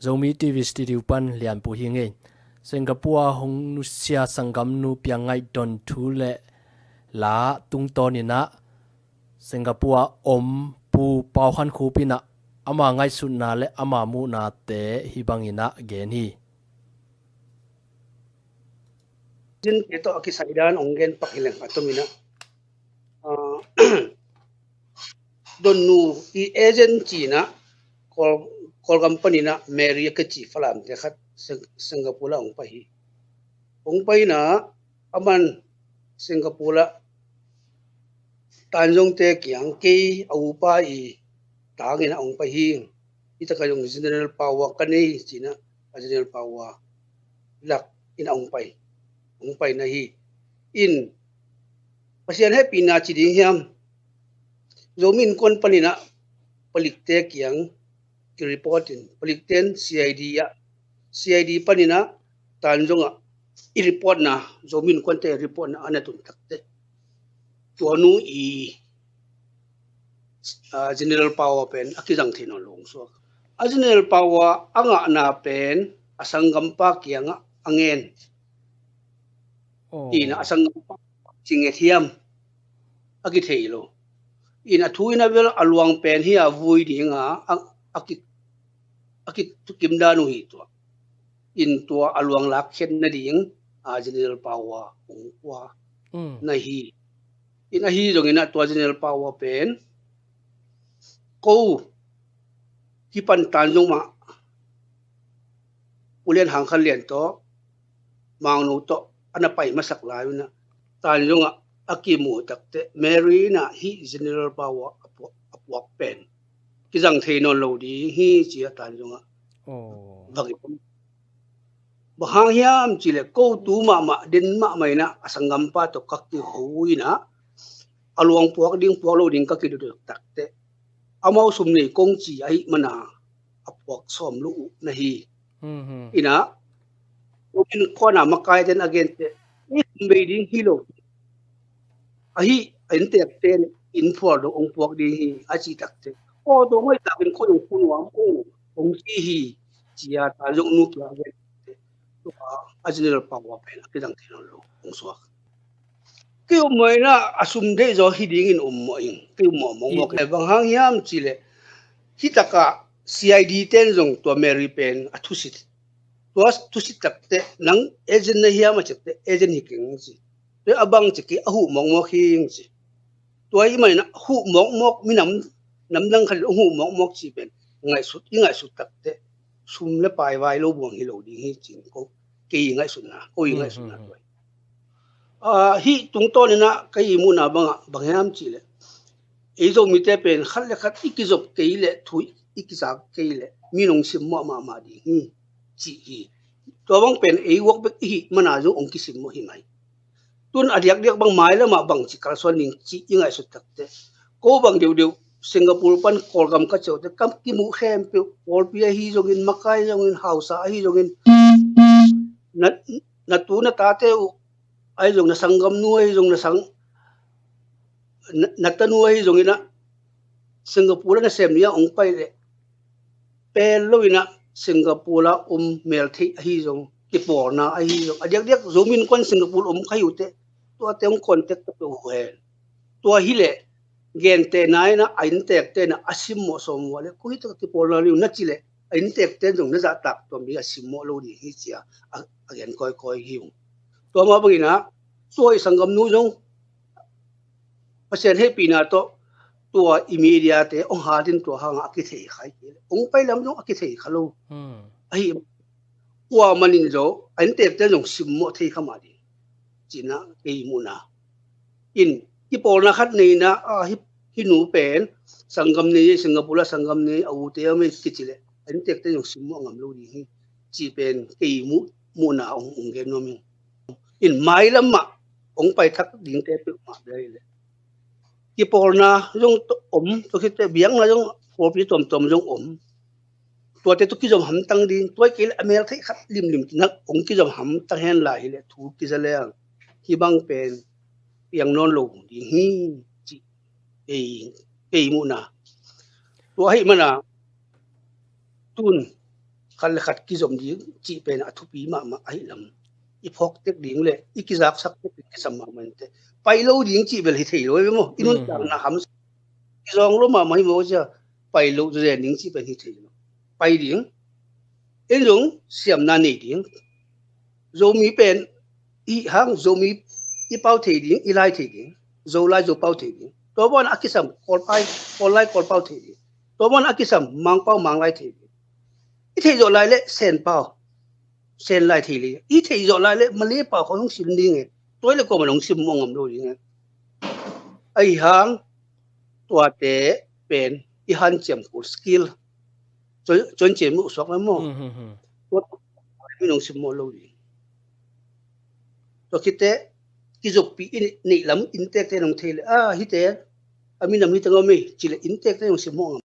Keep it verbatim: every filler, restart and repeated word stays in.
Zomi T V studio pan Lianpu hi ngei. Singapore a hong nusia sanggamnu piang ngaih don thu le la tungtawn inah Singapore a om Pu Pau Khan Khup inah ama ngaihsutna le ama muhnate hih bang inah gen hi. Agent te tawh a kisai dan hong gen pak hi leng a tom inah, ah, donnu i agent ci inah Kawl, Kawlgam pan inah Mary a kici Falamte khat Sing-, Singapore ah hong pai hi. Hong pai inah aman Singapore ah Tanzongte kiang kei a upa i tang inah hong pai hi. Hih takah zong General Power ka nei ci inah a General Power lak inah hong pai, hong pai na hi. In Pasian hehpihna ci ding hiam, Zomi Innkuan pan inah palikte kiang ki-report in, palikte in C I D ah, C I D pan inah Tanzong ah i report na, Zomi Innkuante report na a na tun takte, tua nu i, ah, General Power pen a kizang thei nawn lo hong suak. A General Power a ngahna pen a sanggampa kiangah a ngen. Oh. Ina a sanggampa ci nget hiam a kithei lo. In a thu in a bel a luang pen hi a vui dinga a, a ki, a kitukim dan uh hi tua. In tua a luang lakkhiat nading a General Power hong kua Mm. na hi. In ahi zongin ah tua General Power pen ko hih pan Tanzong mah U Lian Hang Khan Lian tawh Mangno tawh a na pai masak lai un ah Tanzong ah a kimu takte Mary in ah hih General Power a puak, a puak pen kizang thei nawn lo ding hi ci a Tanzong ah Oh. va ki Bang hang hiam cih leh ko tu mahmah den mahmah in ah a sanggampa tawh ka kiho in ah a luang puak ding puak lo ding ka kidodok takte amau sum nei kong ci ahih mana a puak sawm lo uh na hi. Mhm. In ah Zomi Innkuan a makaite in a gente ei sum bei ding hi lo. Ahi a inntekte in phual dong hong puak ding hi a cih takte aw tua ngaih takin koi hong phu nuam uh hong ci hi ci a Tanzong nu kiang a gen takte tua a General Power pen a kizang thei nawn lo hong suak. Kei um mawh in ah a sum deih zaw hi dingin um mawh ing, kei um mawh mawkmawk. Bang hang hiam cih leh hih takah C I D ten zong tua Mary pen a thusit, tua thusit takte nang agent na hiam a ci takte agent hi keng ci. Tua a bang ci kei a huh mawkmawk hi ci. Tua ahih manin a huh mawkmawk minam namdang khat in a huh mawkmawk cih pen ngaihsut, i ngaihsut takte sum le pai vai lo buang hi lo ding hi ci-in ko kei i ngaihsutna, ko i ngaihsutna tua hi. Ah, hih tungtawn in ah ka i muhna bangah bang hiam cih leh ei Zomite pen khat le khat i kizop kei leh thu i kizak kei leh mi nong simmawh mahmah ding hi cih hi. Tua bang pen ei uak bek i hih mana zong hong kisimmawh hi mai. Tun a diakdiak bang mailamah bangci kalsuan ding cih i ngaihsut takte ko bang deuhdeuh Singapore pan Kawlgam ka ciaute kam kimuh khempeuh Kawlpi ahi zongin makai zongin hausa ahi zongin na, na tu na tate uh ahi zong na sanggamnu ahi zong na sang na, na tanu ahi zongin ah Singapore na sem ni a hong pai leh pel lo in ah Singapore a om mel theih ahi zong kipawlna ahi zong a diakdiak Zomi Innkuan Singapore om ka hi uh teh tuate hong contact ka peuh uh hen. Tua hi leh gentehna in ah a inntekte in ah a simmawh sawm uh a leh ko hi tak kipawlna liu na ci leh a inntekte in zong na zahtak tuam ding a simmawh lo ding hi ci a a gen kawikawi hi uh. Tua mah bangin ah tua i sanggamnu zong Pasian hehpihna tawh tua i mediate hong hatin tua hangah a kithei kha hi kei leh hong pai lam zong a kithei kha lo. Ahi kuamah in zong a inntekte zong simmawh thei kha mah ding cihna kei muhna. In kipawlna khat nei in ah hih nu pen sanggam nei, Singapore ah sanggam nei, a ute a mei kici leh a inntekte zong simmawh ngam lo ding hi cih pen kei muhna hong gen nuam ing. In mailam mah hong paithak dingte peuhmah bia hi leh kipawlna zong om, tua khit teh biakna zong pawlpi tuamtuam zong om. Tuate tawh kizom hamtang ding, tua hi kei leh a mel theih khat limlim kinak hong kizom hamtang hen lai hi leh thu kiza leng hih bang pen piang nawn lo ding hi cih ei, ei muhna. Tua ahih mana tun khat le khat kizom ding cih pen a thupi mahmah ahi lam i phawk tek ding le i kizaksak tek ding kisam mahmah inte. Pai lo ding cih bel hi thei lo ve maw? I nuntakna ham kizawng lo mahmah hi maw cia? Pai lo zen ding cih pen hi thei lo. Pai ding, in zong siamna nei ding. Zomi pen i hang Zomi i pau thei ding, i lai thei ding. Zolai Zopau thei ding. Tua ban a kisam Kawlpai, Kawllai Kawlpau thei ding. Tua ban a kisam Mangpau Manglai thei ding. I theih zawh lai le Senpau, Senlai thei le i theih zawh lai le Malay pau khawng hong sim ding e. Tua le kuamah hong sim mawh ngam lo ding e. Ahi hang tuate pen i hanciam kul skill. Cuan cian muh suak lai maw? Tua min hong sim mawh lo ding. Tua khite kizoppi i neih lam inntekte nong thei le a hite a minam hite ngam ei ci le inntekte nong sim mawh ngam.